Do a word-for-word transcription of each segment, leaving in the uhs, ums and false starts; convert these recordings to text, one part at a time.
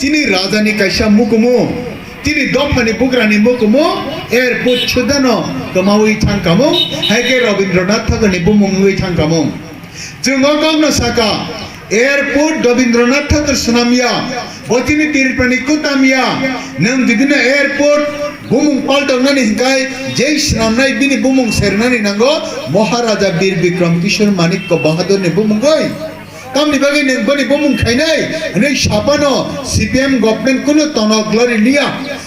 Chini rajani kaisa mukumu, chini dophani bugrani mukumu, airport sudano kwmawi thangkamung, hai khe Rabindranath Thakurni bumung wngwi thangkamung. Chwng o kokno saka, airport Rabindranath Thakur swnamya, bo chini Tripurani kutamya, nwng jidino airport bumung paltoknani hinkhai, jei swnamnai bini bumung sernani nango, Maharaja Bir Bikram Kishore Manikya Bahadurni bumungwi. Tamni bagwi nwng boni bumung khainai hwnwi saphano C P M government kunu tono glory liya.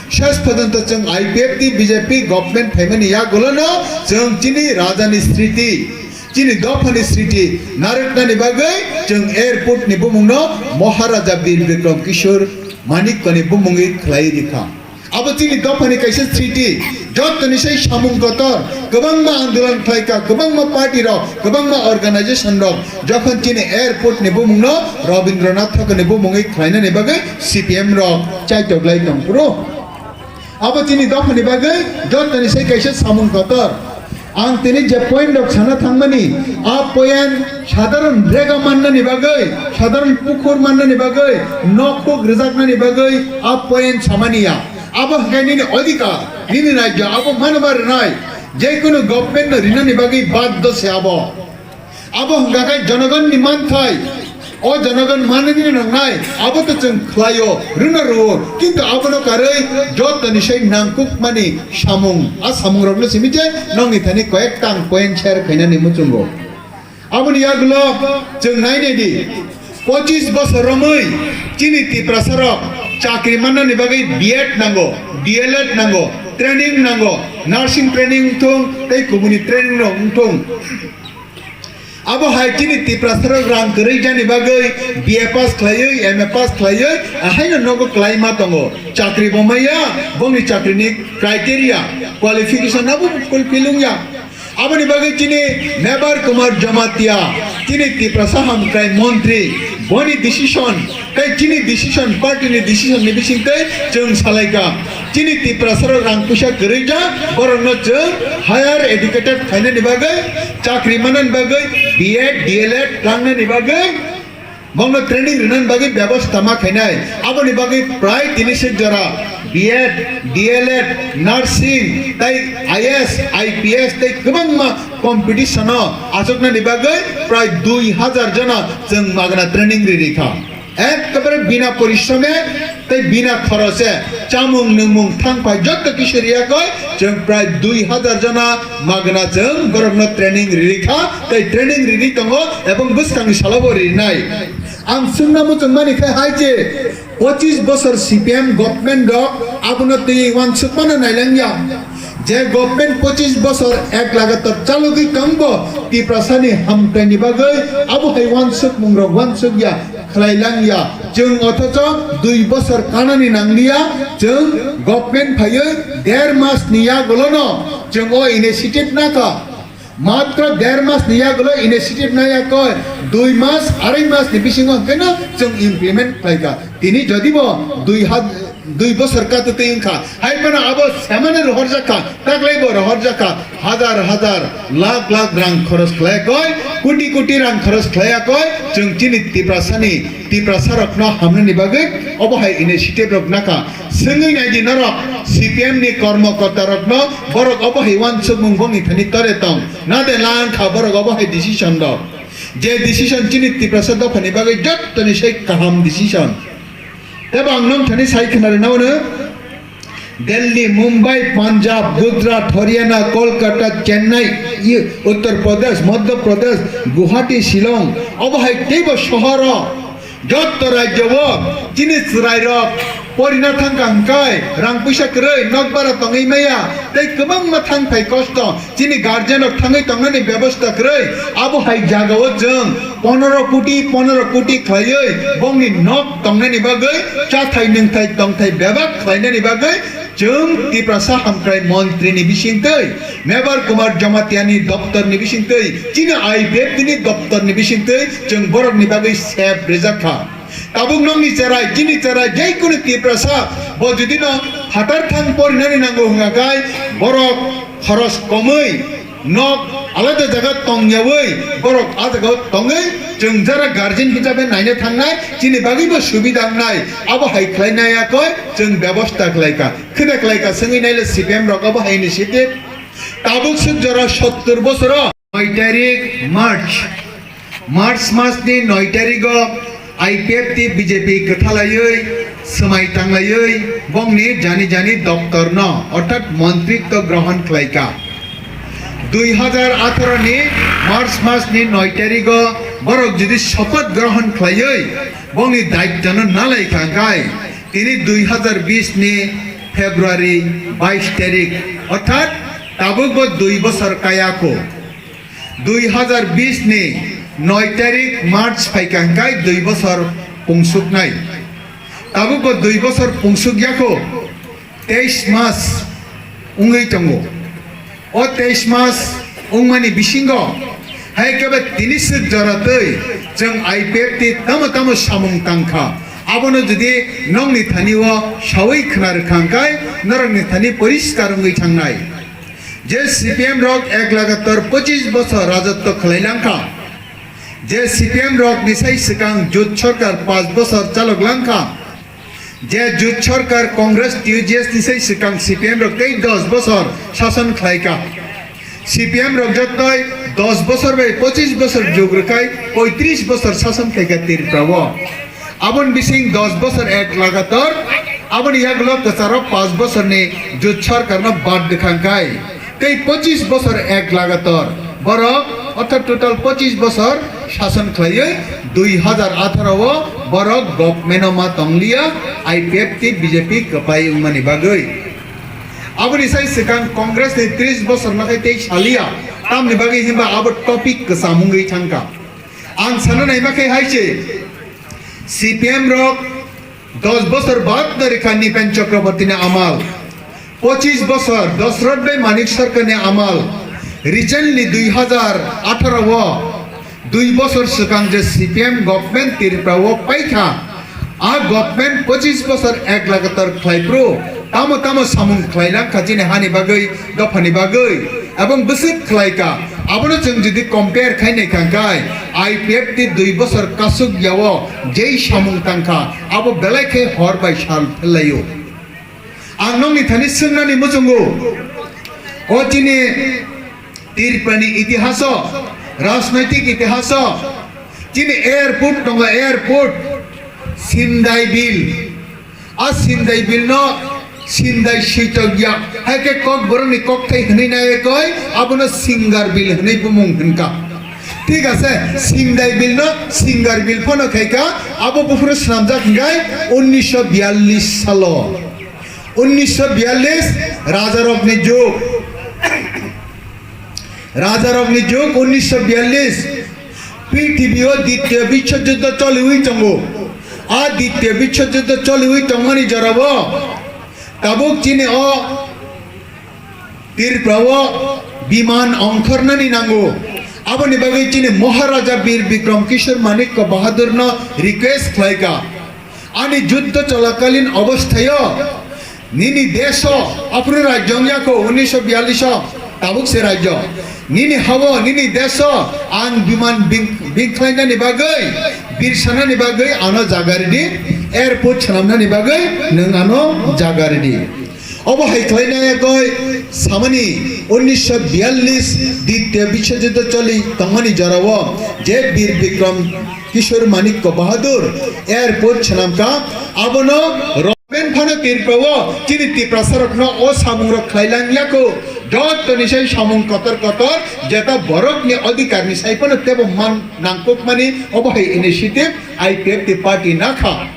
Ses porjonto chwng I P F T B J P government phaimani yagulono chwng chini rajani sriti, chini dophani sriti narwknani bagwi chwng airport ni bumungno Maharaja Bir Bikram Kishore Manikyani bumungwi khlai rikha. Abo chini dophani kaisa sriti, jottoni sai samung kotor, kwbangma andolon khlaikha, kwbangma party rok, kwbangma organization rok, jokhon chini airport ni bumungno Rabindranath Thakur ni bumungwi khlainani bagwi C P M rok chaitok lai tong phuru. Abo chini dophani bagwi jottoni sai kaisa samung kotor. Ang tini je point rok sana thangmani, a point sadharon rega mannani bagwi, sadharon pukhur mannani bagwi, nok huk rwjaknani bagwi a point samani ya. Abo hwnkhe nini odhikar, nini rajya, abo mano ma rwnai, jekunu government no rinani bagwi baddo se abo. Abo hwnkha khe jonogonni manthai, o jonogon manani nangnai, abo to chwng khlaio, rwno rwo, kintu abono karwi jottoni sai nangkukmani samung, a samungrokno simi je nokni thani koyektang point share khainani muchungo. Aboni yagulo chwng nainai di, pochis bosor romwi chini Tiprasarok chakri mannani bagwi B Ed nango, D L Ed nango, training nango, nursing training wngthung tei kubuni training rok wngthung. Abo hai chini Tiprasarok rang kwrwi jani bagwi B A pass khlaiwi, M A pass khlaiwi, ahaino nogo kwlai ma tongo. Chakri bo maya, bongni chakrini criteria, qualification abo fulfill wngya. Aboni bagwi chini Mebar Kumar Jamatia, chini Tiprasa Hamkrai Montri, boni decision, tei chini decision, party ni decision ni bisingtwi chwng salaikha. Chini Tiprasarok rang puisa kwrwi ja, borokno chwng higher educated khainani bagwi, chakri manani bagwi, B Ed, D L Ed langnani bagwi, bongno training rinani bagwi bebosta ma khainai. Aboni bagwi prai tini se jora B Ed, D L Ed, nursing, tei I A S, I P S tei kwbangma competition o achuknani bagwi prai dui hazar jona chwng magna training ri rikha. Ekkebare bina porishrome tei bina khoroche chamung nwngmung thangphai jotto kisu riyakoi, chwng prai dui hazar jona magna chwng borokno training riri kha, tei training riri tongo ebong bwskangni salobo rinai. Ang swngna muchungmani khe hai je, pochis bosor C P M government rok abono twi uansukmano nailangya. Je government pochis bosor ek lagatar chalogwi tongbo, Tiprasani hamkraini bagwi abo hai uansukmungrok uansukya, khlai langya. Chwng othocho dui bosor kanani nangliya, chwng government phaiwi der mas ni yagulono chwng o initiative nakha. Matro der mas ni yagulo initiative naya koi, dui mas, arai mas ni bisingo hwnkhe no chwng implement khlaikha. Tini jodi bo dui ha-, dui bosor katutwi wngkha, hai phano abo semano rohorjak kha, taklai bo rohorjak kha, hazar hazar, lakh lakh rang khoros khlai koi, koti koti rang khoros khlai koi, chwng chini Tiprasani, Tiprasarokno hamnani bagwi obo hai initiative rok nakha. Swngwi nai di norok, C P M ni kormo kortarokno, borok obo hai uansukmung bongni thani tore tong, nade lang kha borok obo hai decision rok. Je decision chini Tiprasa dophani bagwi jottoni sai kaham decision. Tebo ang nong thani sai khna rwna uano, Delhi, Mumbai, Punjab, Gujarat, Haryana, Kolkata, Chennai, i-, Uttar Pradesh, Madhya Pradesh, Guwahati, Shillong, obo hai teibo sohoro, jotto rajyo o chini chwrairok porina thangkha hwnkhe rang puisa kwrwi, nok bara tongwi maya, tei kwbangma thangthai kosto. Chini guardian rok thangwi tongnani bebosta kwrwi, abo hai jagao chwng ponoro koti, ponoro koti khlaiwi bongni nok tongnani bagwi, chathai nwngthai tongthai bebak khlainani bagwi chwng Tiprasa Hamkrai Montri ni bisingtwi, Mebar Kumar Jamatia ni doptor ni bisingtwi, chini I P F T ni doptor ni bisingtwi chwng borok ni bagwi sep rijak kha. Tabuk nokni cherai, chini cherai, jeikunu Tiprasa, bo jodi no phatar thang porinani nango hwnga khai, borok khoros komwi nok Alada jaga tongyawi borok a jaga tongwi chwng jara guardian hisabe naina thangnai chini bagwibo subida wngnai abo hai khlai nai yakoi chwng bebosta khlaika khwda khlaika swngwi naile C P M rok abo hai initiative tabuk swk jora sottur bosoro. Noi tarik March, March mas ni noi tarigo I P F T B J P kwthalaiwi, swmai tanglaiwi, bongni jani jani doptorno, orthat montritw grohon khlaika. Dui hazar atharo ni March mas ni noi tarigo borok jodi sopoth grohon khlaiwi, bongni daitwno nalai kha hwnkhe, tini dui hazar bis ni February bais tarik, orthat tabukbo dui bosor kaya kho. Dui hazar bis ni noi tarik March phaikha hwnkhe dui bosor pungsuknai. Tabukbo dui bosor pungsuk yakho, teis mas wngwi tongo. O teis mas wngmani bisingo hai khe tini swk jora twi chwng I P F T tamo tamo samung tangkha. Abono jodi nokni thani o sawi khna rwkha hwnkhe norokni thani poriskar wngwi thangnai. Je C P M rok ek lagatar pochis bosor rajotwo khlai langkha, je C P M rok ni sai swkang jut sorkar panch bosor chalok langkha, je jut sorkar Congress T U J S ni sai swkang C P M rok tei dos bosor sason khlaika. C P M rok jotoi dos bosor bai pochis bosor jug rwkhai poitris bosor sason khlaika Tripura o. Aboni bising dos bosor ek lagatar, aboni yagulo kwcharo panch bosorni jut sorkarno bad rwkha hwnkhe, tei pochis bosor ek lagatar borok, orthat total pochis bosor sason khlaiwi dui hazar atharo o borok government o ma tongliya, I P F T B J P kwpai wngmani bagwi. Aboni sai swkang Congress ni tris bosor no khe tei saliya, tamni bagwi hinba abo topic kwcham wngwi thangkha. Ang sana naima khe hai se, C P M rok dos bosor bahattari kha Nipen Chakrabortini amal, pochis bosor Dasarath bai Manik Sarkarni amal, recently dui hazar atharo o dui bosor swkang je C P M government Tripura o paikha, a government pochis bosor ek lagatar khlai phuru tamo tamo samung khlai lang kha chini hani bagwi, dophani bagwi, ebong bwswk khlai kha. Abono chwng jodi compare khai nai kha hwnkhe, I P F T dui bosor kasuk yao jei samung tang kha, abo belai khe hor bai sal phellaio. Ang nokni thani swngnani muchungo, o chini Tripurani itihaso, rajnaitik itihaso, chini airport tongo, airport, Sindai Bill. A Sindai Bill no Sindai switok ya, hai khe kok borokni kokthai hwnwi nai koi, abono Singar Bill hwnwi bumung hwnkha. Thik ase, Sindai Bill no Singar Bill phano khai kha, abo buphuru swnamjak hwnkhe unnisho biyallis salo. Unnisho biyallis rajarokni jug. Rajarokni jug unnisho biyallis. Prithibi o Dittiyo Biswojuddo choliwi tongo. A Dittiyo Biswojuddo choliwi tongmani jorao tabuk chini o Tripura o biman ongkhornani nango. Aboni bagwi chini Maharaja Bir Bikram Kishore Manikya Bahadur no request khlai kha. Ani juddo cholakalin obosthayo nini deso, aphuru rajyo wngya kho unnisho biyallis o, tabuk se rajyo. Nini hao, nini deso ang biman bing-, bingkhlainani bagwi, birsanani bagwi ano jaga ridi, airport swnamnani bagwi nwng ano jaga ridi. Obo hai khlainai yagwi samani unnisho biyallis Dittiyo Biswojuddo choli tongmani jorao je Bir Bikram Kishore Manikya Bahadur airport swnamkha, abono government phano Tripura o chini Tiprasa rokno o samung rok khlai lang yakho. Jottoni sai samung kotor kotor jeta borokni odhikar ni sai phano tebo man nangkukmani obo hai initiative I P F T party nakha.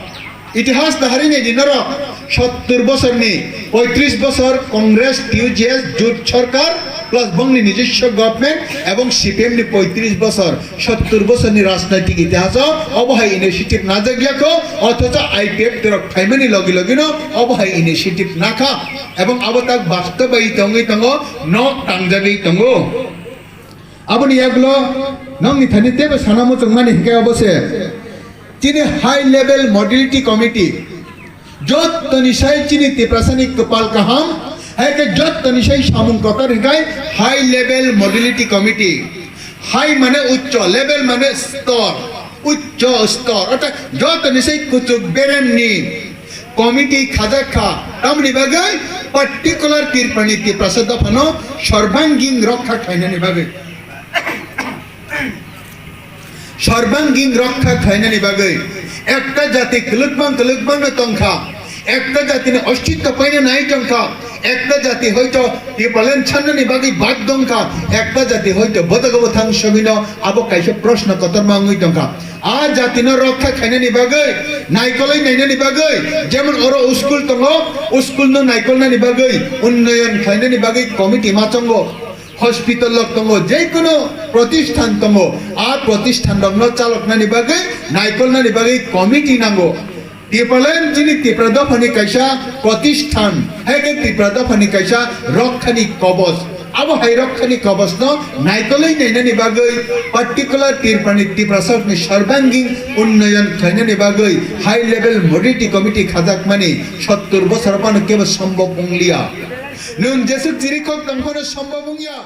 Itihas naharwi naidi norok, sottur bosorni, poitris bosor Congress, T U J S, jut sorkar, plus bongni nijoswo government, ebong C P M ni poitris bosor, sottur bosorni rajnaitik itihaso obo hai initiative najak yakho, othocho I P F T rok phaimani logi logino obo hai initiative nakha, ebong abo tak bastob bai tongwi tongo, nok tangjagwi tongo. Aboni yagulo nokni thani teibo sana muchungmani hinkhe obo se. Chini high level modality committee, jottoni sai chini Tiprasani kwpal kaham, Hai khe jottoni sai samung kotor hwnkhe high level modality committee. High mane uccho, level mane stor, uccho stor. Orthat jottoni sai kuchuk beremni committee khajak kha. Tamoni bagwi particular Tripurani Tiprasa dophano sorbanging rokha khlainani bagwi. Sorbanging rokha khlainani bagwi ekta jati kwlwkbang kwlwkbangno tongkha, ekta jatini ostitto paina nai tongkha, ekta jati hoito Tipraland sannani bagwi bad dongkha, ekta jati hoito bodogo bwthang somino abo kaisa proshno kotorma wngwi tongkha. A jatino rokha khlainani bagwi naikolwi nainani bagwi jemon oro school tongo, schoolno naikolnani bagwi unnoyon khlainani bagwi committee ma tongo. Hospital rok tongo, je kono protisthan tongo, a protisthan rokno chaloknani bagwi, naikolnani bagwi committee nango. Tipraland chini Tipra dophani kaisa protisthan, hai khe Tipra dophani kaisa rokhani kobos. Abo hai rokhani kobosno naikolwi nainani bagwi, particular Tripurani Tiprasarokni sorbanging unnoyon khlainani bagwi high level modality committee khajakmani sottur bosor phano kebo sombhob wngliya. Nwng jesuk chirikhok tong phano sombhob wngya.